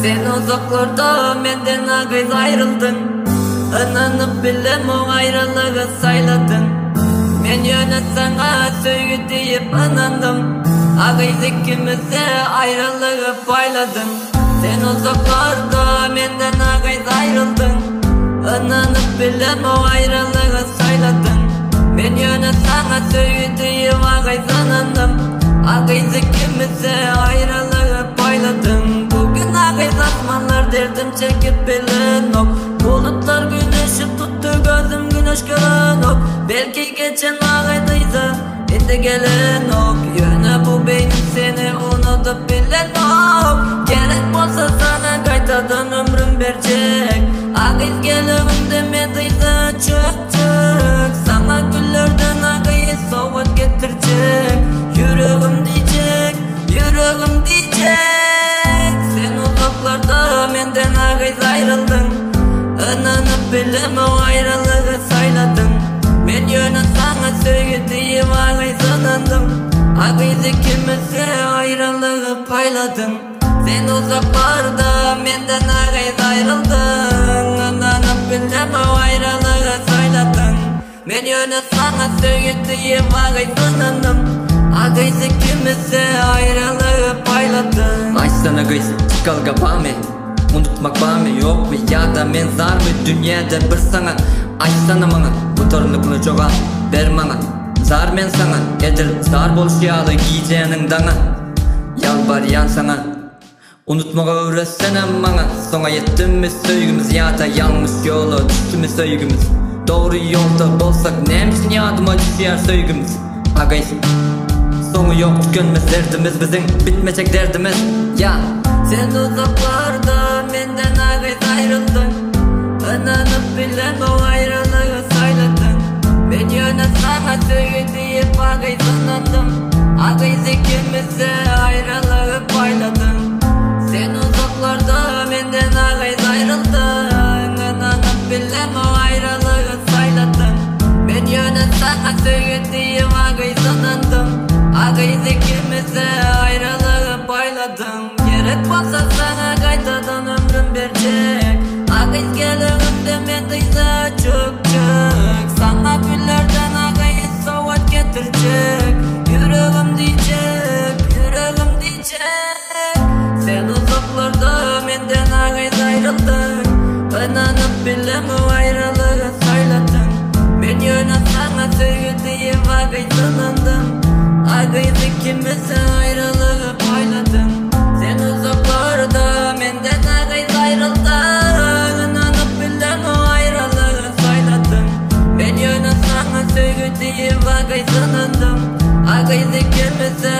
Sen uzaklarda menden agyz aýryldyň. Ynanyp bilemok aýralygy saýladyň. Men ýöne saňa söýgi diýip ynandym. Agyz ikimize aýralygy paýladyň. Sen uzaklarda menden agyz aýryldyň. Ynanyp bilemok aýralygy saýladyň. Men ýöne saňa söýgi diýip agyz ynandym. Agyz ikimize aýralygy paýladyň. Bu gün agyz asmanlar derdim çekip bilenok. Bulutlar güneşi tutdy gözüm güneş görenok. Belki geçen agyz yza indi gelenok. Ýöne bu beýnim seni unudyp bilenok. Gerek bolsa saňa gaýtadan ömrüm berjek. Agyz gelegimde men dyza çökjek. Saňa güllerden agyz sowgat getirjek. Ýüregim diýjek, ýüregim diýjek. Sen uzaklarda menden agyz aýryldyň. Ynanyp bilemok aýralygy saýladyň. Men ýöne saňa söýgi diýip agyz ynandym. Agyz ikimize aýralygy paýladyň. Sen uzaklarda menden agyz aýryldyň. Ynanyp bilemok aýralygy saýladyň. Men ýöne saňa söýgi diýip agyz ynandym. Agyz ikimize aýralygy paýladyň. Aýtsana gyz, çykalga barmy? Unutmak barmy, ýokmy? Ýa-da men zarmy dünýäde bir saňa? Aýtsana maňa, gutarnykly jogap ber maňa. Zar men saňa, edil zar bolşy ýaly gijäniň daňa. Ýalbarýan saňa. Unutmagy öwretsenem maňa. Soňa ýetdimi söýgimiz ýa-da ýalňyş ýola düşdümi söýgimiz? Dogry ýolda bolsak näme üçin ýadyma düşýär söýgimiz? Agyz. Soňy ýok tükenmez derdimiz biziň bitmejek derdimiz. Ýa. Sen uzaklarda menden agyz aýryldyň. Ynanyp bilemok aýralygy saýladyň. Men ýöne saňa söýgi diýip agyz ynandym. Agyz ikimize aýralygy paýladyň. Sen uzaklarda menden agyz aýryldyň. Ynanyp bilemok aýralygy saýladyň. Men ýöne saňa söýgi diýip agyz ynandym. Agyz ikimize aýralygy paýladyň. Gerek bolsa saňa gaýtadan ömrüm berjek. Agyz gelegimde men dyza çökjek. Saňa güllerden agyz sowgat getirjek. Ýüregim diýjek, ýüregim diýjek. Sen uzaklarda menden agyz aýryldyň. Ynanyp bilemok aýralygy saýladyň. Men ýöne saňa söýgi diýip agyz ynandym. Agyz ikimize aýralygy paýladyň. Sen uzaklarda menden agyz aýryldyň. Ynanyp bilemok aýralygy saýladyň. Men ýöne saňa söýgi diýip agyz ynandym. Agyz ikimize.